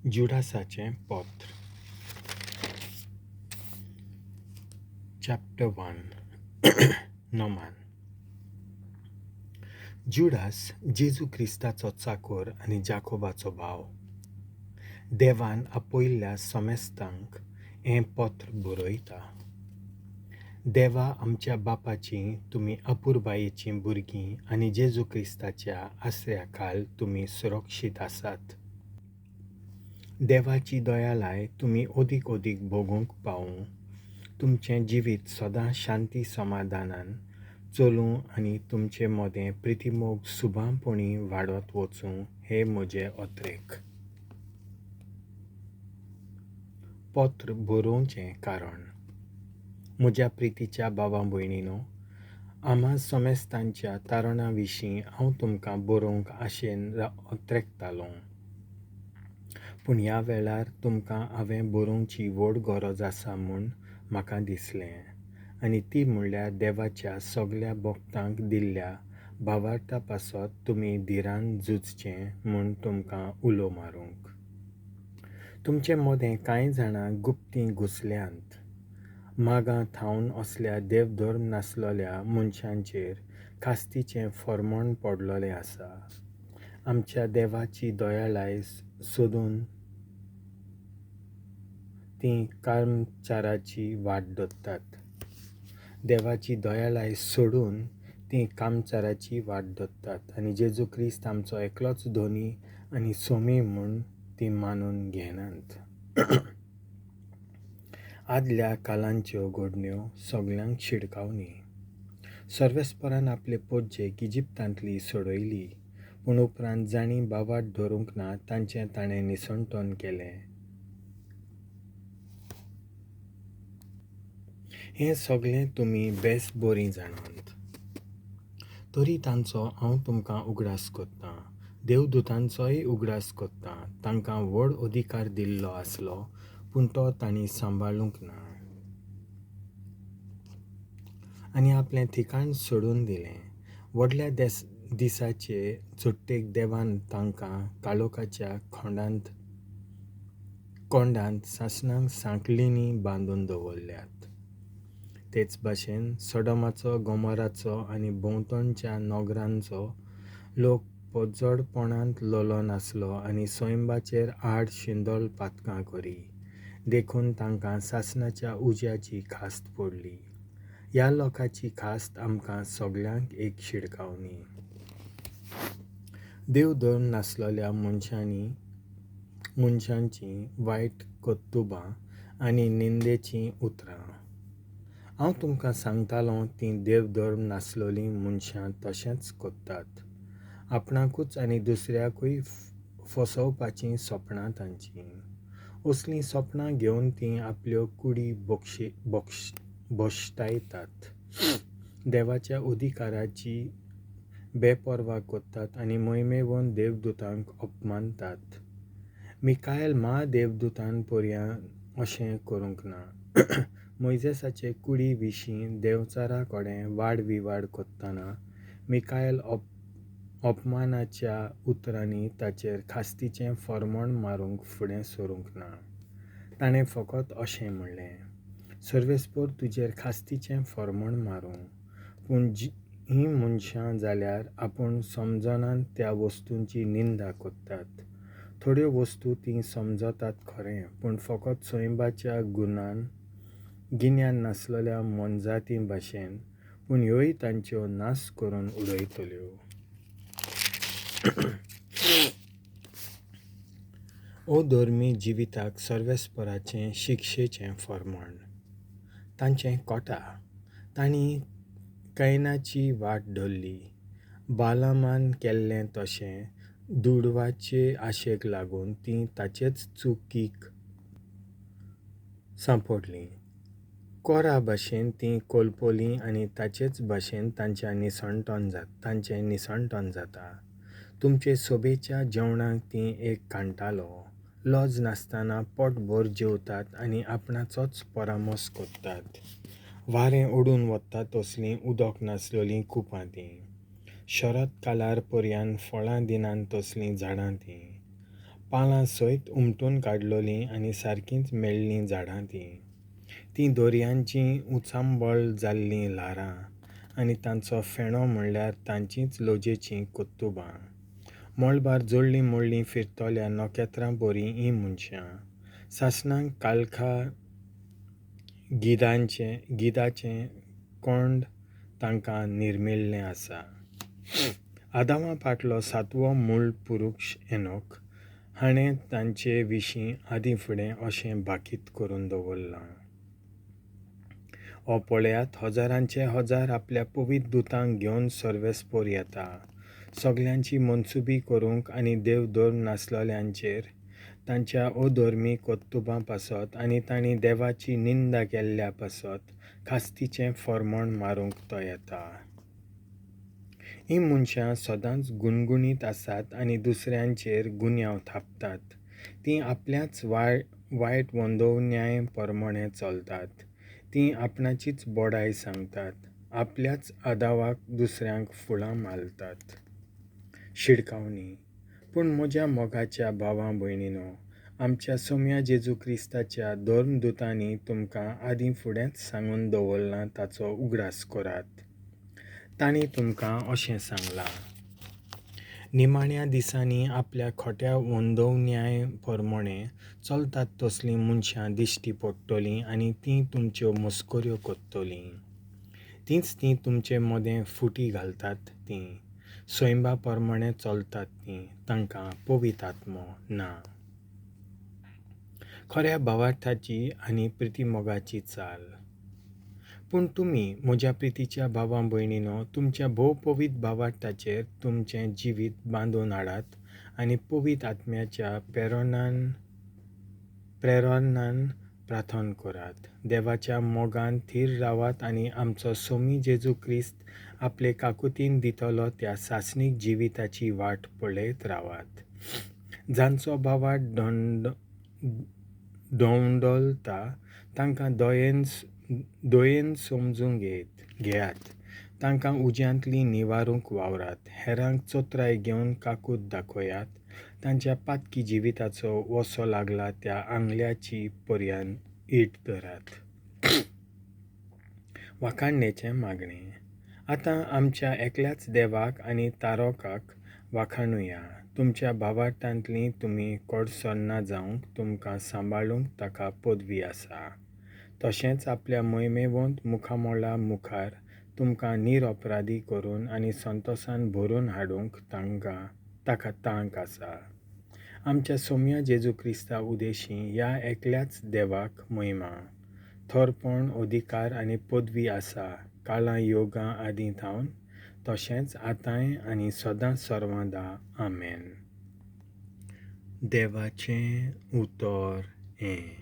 जुडासाचें पत्र. Chapter 1. Noman. Judas जेजू क्रिस्ताचो चाकोर आनी जाकोबाचो भाव, देवान आपयल्ल्या समेस्तांक हें पत्र बरयता. देवा आमच्या बापाची तुमी अपुरबायेचीं भुरगीं आनी जेजू क्रिस्ताच्या आसऱ्या खाल तुमी सुरक्षीत आसात. देवाची दयालाय तुमी अदीक अदीक भोगूंक पावूं, तुमचें जिवीत सदां शांती समाधानान चलूं आनी तुमचे मदें प्रितीमोग सुभांपणी वाडत वचूं हे म्हजे अत्रेक. पत्र बरोवचें कारण. म्हज्या प्रितीच्या बाबा भयणीनो, आमा समेस्तांच्या तारणा विशीं हांव तुमकां बरोवंक आशेन अत्रेकतालो, पूण ह्या वेळार तुमकां हांवें बरोवची व्हड गरज आसा म्हूण म्हाका दिसलें, आनी ती म्हणल्यार देवाच्या सगल्या भक्तांक दिल्ल्या भावार्था पासत तुमी धिरान झुजचें म्हूण तुमकां उलो मारूंक. तुमचे मदें कांय जाणां गुप्तीं घुसल्यांत. मागां थावन असल्या देवधर्म नासलेल्या मनशांचेर खास्तीचें फर्मण पडलेलें आसा. आमच्या देवाची दयालाय सोदून तीं कामचाराची वाट धरतात. देवाची दयालाय सोडून तीं कामचाराची वाट धरतात आनी जेजू क्रिस्त आमचो एकलोच धनी आनी सोमी म्हूण तीं मानून घेनात. आदल्या कालांच्यो घडण्यो सगल्यांक शिडकावनी. सर्वेस्परान आपले पोटजेक इजिप्तांतली सोडयली, पूण उपरांत जांणी बावाट धरूंक ना तांचें ताणें निसणटन केलें. हें सगळें तुमी बेस बरीं जाणात. तरी तांचो हांव तुमकां उगडास करतां, देवदूतांचोय उगडास करतां. तांकां व्हड अधिकार दिल्लो आसलो, पूण तो तांणी सांबाळूंक ना आनी आपलें ठिकाण सोडून दिलें. व्हडल्या दिसाचे चुट्टेक देवान तांकां काळोखाच्या कोंडांत सासणांक सांकळींनी बांदून दवरल्यात. तेच भाशेन सोडोमाचो, गोमोराचो आनी भोंवतणच्या नगरांचो लोक पोजडपणांत लोलो नासलो आनी सैंबाचेर आड शिंदळ पातकां करी, देखून तांकां सासणाच्या उज्याची खास्त पडली. ह्या लोकांची खास्त आमकां सगल्यांक एक शिडकावणी. देवधर्म नासलेल्या मनशांचीं वायट कर्तुबां आनी निंदेचीं उतरां. हांव तुमकां सांगतालों तीं देवधर्म नासलेलीं मनशां तशेंच करतात. आपणाकूच आनी दुसऱ्याकूय फसोवपाचीं सपनां तांचीं. असलीं सपनां घेवन तीं आपल्यो कुडी भश्टायतात, देवाच्या अधिकाराची बेपर्वा करतात आनी मोहिमेवन देवदूतांक अपमानतात. मिकायल म्हादेवदूतान पर्यान अशें करूंक ना. मोयजेसाचे कुडी विशीं देवचारा कडेन वादविवाद करतना मिकायल अपमानाच्या उतरांनी ताचेर खास्तीचें फर्मण मारूंक फुडें सरूंक ना. ताणें फकत अशें म्हणलें, सर्वेस्पर तुजेर खास्तीचें फर्मण मारूं, पूण हीं मनशां जाल्यार आपूण समजनात त्या वस्तूंची निंदा करतात. थोड्यो वस्तू तीं समजतात खरें, पूण फकत सैंबाच्या गुणान गिन्यान नासलेल्या मोनजाती भाशेन, पूण ह्योय तांच्यो नाश करून उडयतल्यो. अधर्मी जिविताक सर्वेस्पराचें शिक्षेचें फर्मण. तांचें कोटा. तांणी कैनाची वाट धरली. बालामान केल्लें तशें दुडवाचे आशेक लागून तीं ताचेच चुकीक सांपडलीं. कोरा भाशेन तीं कोलपोलीं आनी ताचेच भाशेन तांचें निसणटन जाता. तुमचे सोबेच्या जेवणाक तीं एक कांटालो. लज नासतना पोटभर जेवतात आनी आपणाचोच परामोस करतात. वारें ओडून वता तसलीं उदक नासलेलीं कुपां तीं. शरद कालार पर्यान फळां दिनात तसलीं झाडां तीं. पालां सयत उमटून काडलोलीं आनी सारकींच मेळ्ळीं झाडां तीं. तीं दर्यांचीं उचांबळ जाल्लीं ल्हारां आनी तांचो फेणो म्हणल्यार तांचींच लजेचीं कर्तुबां. मळबार जळ्ळीं मोडलीं फिरतल्या नखेत्रां बरीं हीं मनशां. सासणांक काळखा गिदांचें गिदाचें कोंड तांकां निर्मिल्लें आसा. आदामा फाटलो सातवो मूळ पुरुश एनोक हाणें तांचे विशीं आदीं फुडें अशें भाकीत करून दवरलां. हो पळयात, हजारांचे हजार आपल्या पवित्र दुतांक घेवन सर्वेस्पोर येता, सगल्यांची मनसुबी करूंक आनी देव धर्म नासलेल्यांचेर तांच्या अधर्मी कर्तुबां पासत आनी तांणी देवाची निंदा केल्ल्या पासत खास्तीचें फर्मण मारूंक तो येता. हीं मनशां सदांच गुणगुणीत आसात आनी दुसऱ्यांचेर गुन्यांव थापतात. तीं आपल्याच वायट वंदोवन्याय प्रमाणें चलतात. तीं आपणाचीच बडाय सांगतात. आपल्याच आदावाक दुसऱ्यांक फुळां मालतात. शिडकावणी. पूण म्हज्या मोगाच्या भावा भयणीनो, आमच्या सोम्या जेजू क्रिस्ताच्या धर्मदुतांनी तुमकां आदीं फुडेंच सांगून दवरलां ताचो उगडास करात. तांणी तुमकां अशें सांगलां, निमाण्या दिसांनी आपल्या खोट्या वंदोवन्याय प्रमाणें चलतात तसलीं मनशां दिश्टी पडटलीं आनी तीं तुमच्यो मस्कऱ्यो करतलीं. तींच तीं तुमचे मदें फुटी घालतात तीं सैमा प्रमाणें चलतात तीं, तांकां पवित्र आत्मो ना. खऱ्या भावार्थाची आनी प्रितीमोगाची चाल. पूण तुमी म्हज्या प्रितीच्या भावा भयणीनो, तुमच्या भोव पवित्र भावार्थाचेर तुमचें जिवीत बांदून हाडात आनी पवित्र आत्म्याच्या प्रेरणान प्रार्थना करात. देवाच्या मोगान थीर रावात आनी आमचो सोमी जेजू क्रिस्त आपले काकुतीन दितलो त्या सासणीक जिविताची वाट पळयत रावात. जांचो भावार्थ धोंवडलता तांकां दयेन समजून घेयात. तांकां उज्यांतलीं निवारूंक वावरात. हेरांक चत्राय घेवन काकूत दाखयात. तांच्या पातकी जिविताचो वसो लागला त्या आंगल्याची पर्यान it धरात. वाखाणणेचें मागणें. आतां आमच्या एकल्याच देवाक आनी तारोकाक वाखाणुया. तुमच्या भावार्थांतलीं तुमी कडसरना जावंक तुमकां सांबाळूंक ताका पदवी आसा. तशेंच आपल्या मोहिमेवंत मुखामळा मुखार तुमकां निरअपराधी करून आनी संतोसान भरून हाडूंक ताका तांक आसा. आमच्या सोम्या जेजू क्रिस्ता उदेशी ह्या एकल्याच देवाक महिमा, थोरपण, अधिकार आनी पदवी आसा, काळां योगां आदीं थावन, तशेंच आतांय आनी सदां सर्वांदा. आमेन. देवाचें उतर हें.